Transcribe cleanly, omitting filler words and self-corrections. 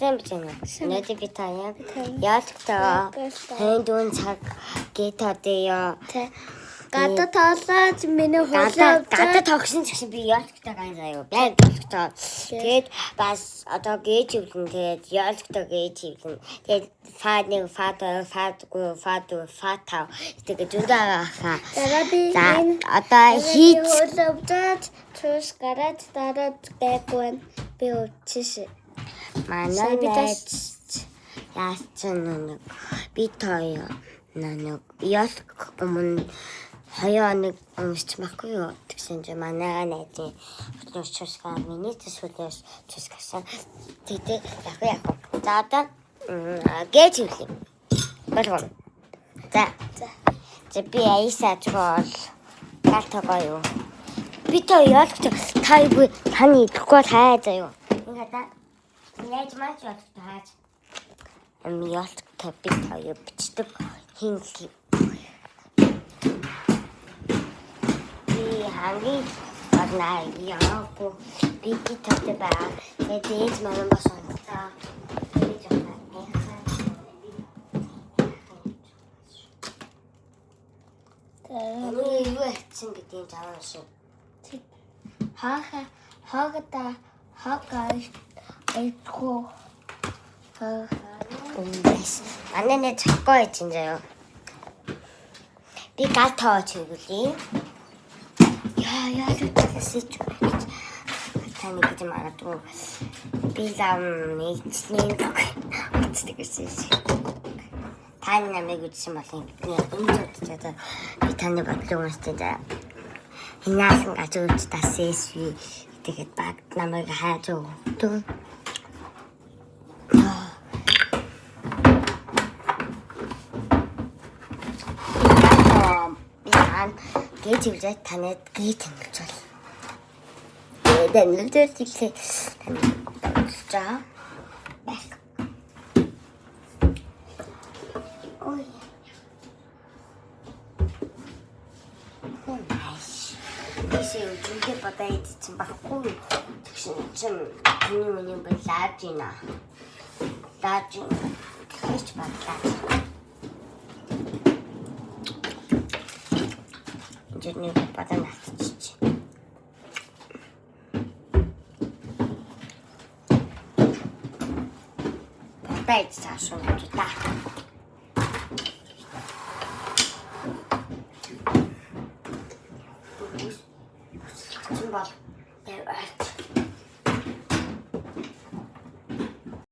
Сайн байна уу? Өнөөдөр би та яа яалтаа 24 цаг GTA Гадаа тоолооч миний гадаа хөлөө гадаа тогсон ч гэсэн би яалтаа ган заяа. Би яалтаа. Тэгээд бас одоо гэж хөвлөн. Тэгээд яалтаа гэж хөвлөн. Тэгээд фа 1, фа 2, фа 3, фа 4, фа 5 тэгээд зөндөө хаа. Дараа би За энэ одоо хийж хийж хөлөө өвдөж цус гараад дараа гайгүй байна. Би өвчсөн. манай Би найз тас яасан нэг би тоо нэг ялк өмнө 2 хоног өмсч байхгүй юу тэгсэн чинь манай найзын хөтлөөс чусгаа миний төсвөлөөс чусгасан тэгтээ яг яг за одоо гэж хэлээ болгоо за За. за би аясаа чгоол галтгаа юу би тоо ялк та юу таны идэхгүй хай заяа ингээд та Яаж маань ч ялк тааж ам ялк та би таа бичдэг хин би хамгийн гаднаа яагүй би тавтай байгаа. Тэгээд ээж маань бас онцлоо. Би жоохон Дараа юу хийсэн гэдгийг жаваа шиг. хаха хагата хага айхо ха Үнэс. Манай нэ цоггоо хийсэн заяа. Би гал тоо чиглэе. Яа яа л гэсэн ч гэж таны гэж магадгүй би лам нэгцний үздэг гэсэн. Таны намайг үзсэн бол ингэ энэ удаж одоо би таны бодлого уншсан заяа. Хинаасан гаж үүч тасэсви тэгээд баг намайг хайж өгдөг. Би ан гэж хэлжээ танад гэж танилцуул. Тэгээд танилцуулж хэлээ. Танилцуулж байх. Ой. Оо nice. Бисээ үгүй бодоо идсэн байхгүй. Тэгсэн чинь миний миний балааж байна. Лааж. Тэгэж бодлаа. Энд нэг бодоо натчих. Бодоо идсэн шууд та.